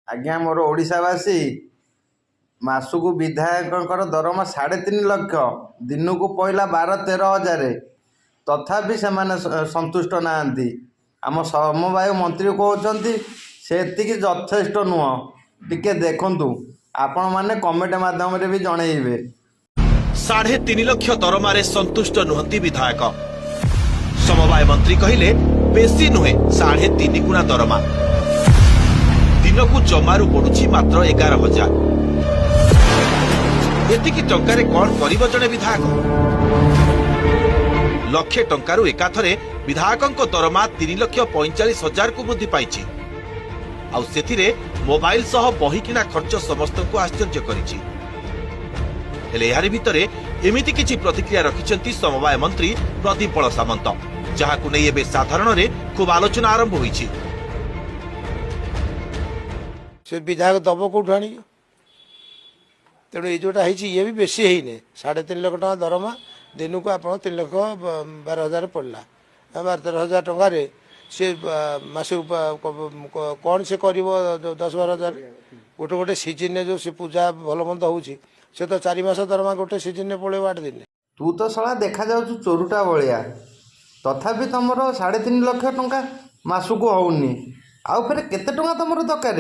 ଆଜ୍ଞା, ମୋର ଓଡ଼ିଶାବାସୀ, ମାସକୁ ବିଧାୟକଙ୍କର ଦରମା 3.5 ଲକ୍ଷ, ଦିନକୁ ପଇଲା 12-13 ହଜାର, ତଥାପି ସେମାନେ ସନ୍ତୁଷ୍ଟ ନାହାନ୍ତି। ଆମ ସମବାୟ ମନ୍ତ୍ରୀ କହୁଛନ୍ତି ସେତିକି ଯଥେଷ୍ଟ ନୁହଁ। ଟିକେ ଦେଖନ୍ତୁ, ଆପଣମାନେ କମେଣ୍ଟ ମାଧ୍ୟମରେ ବି ଜଣେଇବେ। 3.5 ଲକ୍ଷ ଦରମାରେ ସନ୍ତୁଷ୍ଟ ନୁହନ୍ତି ବିଧାୟକ। ସମବାୟ ମନ୍ତ୍ରୀ କହିଲେ, ବେଶୀ ନୁହେଁ, 3.5 ଗୁଣା ଦରମା। ଦିନକୁ ଜମାରୁ ପଡୁଛି ମାତ୍ର 11 ହଜାର। ଏତିକି ଟଙ୍କାରେ କଣ କରିବ ଜଣେ ବିଧାୟକ? ଲକ୍ଷେ ଟଙ୍କାରୁ ଏକାଥରେ ବିଧାୟକଙ୍କ ଦରମା 3 ଲକ୍ଷ 45 ହଜାରକୁ ବୃଦ୍ଧି ପାଇଛି। ଆଉ ସେଥିରେ ମୋବାଇଲ ସହ ବହି କିଣା ଖର୍ଚ୍ଚ ସମସ୍ତଙ୍କୁ ଆଶ୍ଚର୍ଯ୍ୟ କରିଛି। ହେଲେ ଏହାରି ଭିତରେ ଏମିତି କିଛି ପ୍ରତିକ୍ରିୟା ରଖିଛନ୍ତି ସମବାୟ ମନ୍ତ୍ରୀ ପ୍ରଦୀପ ବଳ ସାମନ୍ତ, ଯାହାକୁ ନେଇ ଏବେ ସାଧାରଣରେ ଖୁବ୍ ଆଲୋଚନା ଆରମ୍ଭ ହୋଇଛି। ସେ ବିଧାୟକ ଦବ କେଉଁଠୁ ଆଣିକି? ତେଣୁ ଏଇ ଯେଉଁଟା ହେଇଛି, ଇଏ ବି ବେଶୀ ହେଇନି। 3.5 ଲକ୍ଷ ଟଙ୍କା ଦରମା, ଦିନକୁ ଆପଣ 3 ଲକ୍ଷ 12 ହଜାର ପଡ଼ିଲା। 12-13 ହଜାର ଟଙ୍କାରେ ସେ ମାସକୁ କ'ଣ ସେ କରିବ? ଯୋଉ 10-12 ହଜାର, ଗୋଟେ ଗୋଟେ ସିଜିନରେ ଯେଉଁ ସେ ପୂଜା ଭଲ ମନ୍ଦ ହେଉଛି, ସେ ତ 4 ମାସ ଦରମା ଗୋଟେ ସିଜିନରେ ପଳେଇବ 8 ଦିନରେ। ତୁ ତ ଶଳା ଦେଖାଯାଉଛୁ ଚୋରୁଟା ଭଳିଆ, ତଥାପି ତମର 3.5 ଲକ୍ଷ ଟଙ୍କା ମାସକୁ ହଉନି। ଆଉ ଫେରେ କେତେ ଟଙ୍କା ତମର ଦରକାର?